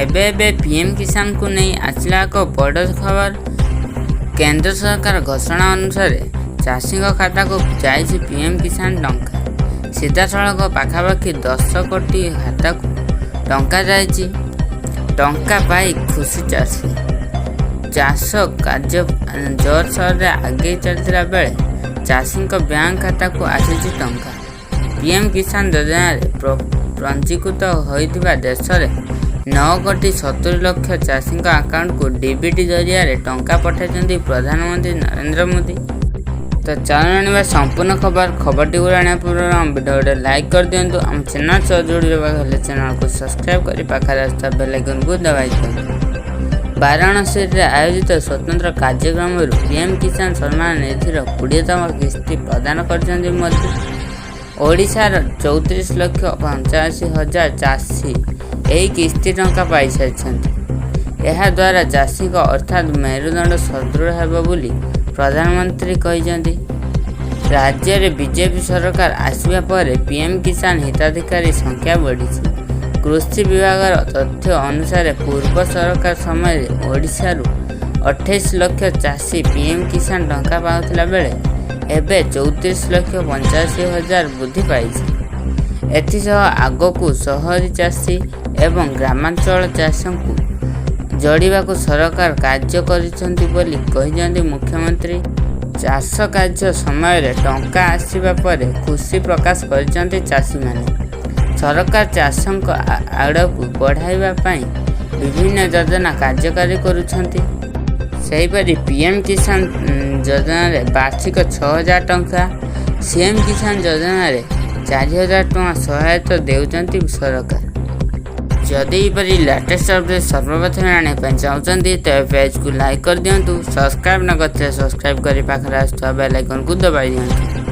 ଏବେ ଏବେ ପିଏମ୍ କିଷାନକୁ ନେଇ ଆସିଲା ଏକ ବଡ଼ ଖବର। କେନ୍ଦ୍ର ସରକାର ଘୋଷଣା ଅନୁସାରେ ଚାଷୀଙ୍କ ଖାତାକୁ ଯାଇଛି ପିଏମ୍ କିଷାନ ଟଙ୍କା। ସିଧାସଳଖ ପାଖାପାଖି 10 କୋଟି ଖାତାକୁ ଟଙ୍କା ଯାଇଛି। ଟଙ୍କା ପାଇ ଖୁସି ଚାଷୀ। ଚାଷ କାର୍ଯ୍ୟ ଜୋରସୋରରେ ଆଗେଇ ଚାଲିଥିଲା ବେଳେ ଚାଷୀଙ୍କ ବ୍ୟାଙ୍କ ଖାତାକୁ ଆସିଛି ଟଙ୍କା। ପିଏମ୍ କିଷାନ ଯୋଜନାରେ ପଞ୍ଜୀକୃତ ହୋଇଥିବା ଦେଶରେ 9 କୋଟି 70 ଲକ୍ଷ ଚାଷୀଙ୍କ ଆକାଉଣ୍ଟକୁ ଡିବିଟି ଜରିଆରେ ଟଙ୍କା ପଠାଇଛନ୍ତି ପ୍ରଧାନମନ୍ତ୍ରୀ ନରେନ୍ଦ୍ର ମୋଦି। ତ ଚାଲୁ ଜାଣିବା ସମ୍ପୂର୍ଣ୍ଣ ଖବର। ଖବରଟିକୁ ଜାଣିବା ପୂର୍ବରୁ ଆମ ଭିଡ଼ିଓ ଗୋଟେ ଲାଇକ୍ କରିଦିଅନ୍ତୁ। ଆମ ଚ୍ୟାନେଲ୍ ସହ ଯୋଡ଼ି ରହିବାକୁ ହେଲେ ଚ୍ୟାନେଲକୁ ସବସ୍କ୍ରାଇବ୍ କରି ପାଖରେ ଆସୁଥିବା ବେଲ୍ ଆଇକନ୍କୁ ଦବାଇ ଦିଅନ୍ତୁ। ବାରାଣସୀରେ ଆୟୋଜିତ ସ୍ୱତନ୍ତ୍ର କାର୍ଯ୍ୟକ୍ରମରୁ ପିଏମ୍ କିଷାନ ସମ୍ମାନ ନିଧିର 20ତମ କିସ୍ତି ପ୍ରଦାନ କରିଛନ୍ତି ମୋଦି। ଓଡ଼ିଶାର 34 ଲକ୍ଷ 85 ହଜାର ଚାଷୀ ଏହି କିସ୍ତି ଟଙ୍କା ପାଇସାରିଛନ୍ତି। ଏହାଦ୍ୱାରା ଚାଷୀଙ୍କ ଅର୍ଥାତ୍ ମେରୁଦଣ୍ଡ ସୁଦୃଢ଼ ହେବ ବୋଲି ପ୍ରଧାନମନ୍ତ୍ରୀ କହିଛନ୍ତି। ରାଜ୍ୟରେ ବିଜେପି ସରକାର ଆସିବା ପରେ ପିଏମ୍ କିଷାନ ହିତାଧିକାରୀ ସଂଖ୍ୟା ବଢ଼ିଛି। କୃଷି ବିଭାଗର ତଥ୍ୟ ଅନୁସାରେ ପୂର୍ବ ସରକାର ସମୟରେ ଓଡ଼ିଶାରୁ 28 ଲକ୍ଷ ଚାଷୀ ପିଏମ୍ କିଷାନ ଟଙ୍କା ପାଉଥିଲା ବେଳେ ଏବେ 34 ଲକ୍ଷ 85 ହଜାର ବୃଦ୍ଧି ପାଇଛି। ଏଥିସହ ଆଗକୁ ସହରୀ ଚାଷୀ ଏବଂ ଗ୍ରାମାଞ୍ଚଳ ଚାଷୀଙ୍କୁ ଯୋଡ଼ିବାକୁ ସରକାର କାର୍ଯ୍ୟ କରିଛନ୍ତି ବୋଲି କହିଛନ୍ତି ମୁଖ୍ୟମନ୍ତ୍ରୀ। ଚାଷ କାର୍ଯ୍ୟ ସମୟରେ ଟଙ୍କା ଆସିବା ପରେ ଖୁସି ପ୍ରକାଶ କରିଛନ୍ତି ଚାଷୀମାନେ। ସରକାର ଚାଷଙ୍କ ଆଡ଼କୁ ବଢ଼ାଇବା ପାଇଁ ବିଭିନ୍ନ ଯୋଜନା କାର୍ଯ୍ୟକାରୀ କରୁଛନ୍ତି। ସେହିପରି ପିଏମ୍ କିଷାନ ଯୋଜନାରେ ବାର୍ଷିକ 6000 ଟଙ୍କା, ସିଏମ୍ କିଷାନ ଯୋଜନାରେ 4000 ଟଙ୍କା ସହାୟତା ଦେଉଛନ୍ତି ସରକାର। ଯଦି ଏହିପରି ଲାଟେଷ୍ଟ ଅପଡେଟ୍ ସର୍ବପ୍ରଥମେ ଜାଣିବା ପାଇଁ ଚାହୁଁଛନ୍ତି, ତେବେ ପେଜକୁ ଲାଇକ୍ କରିଦିଅନ୍ତୁ। ସବସ୍କ୍ରାଇବ୍ ନ କରିଥିଲେ ସବସ୍କ୍ରାଇବ୍ କରି ପାଖରେ ଆସୁଥିବା ବେଲ୍ ଆଇକନ୍କୁ ଦବାଇ ଦିଅନ୍ତୁ।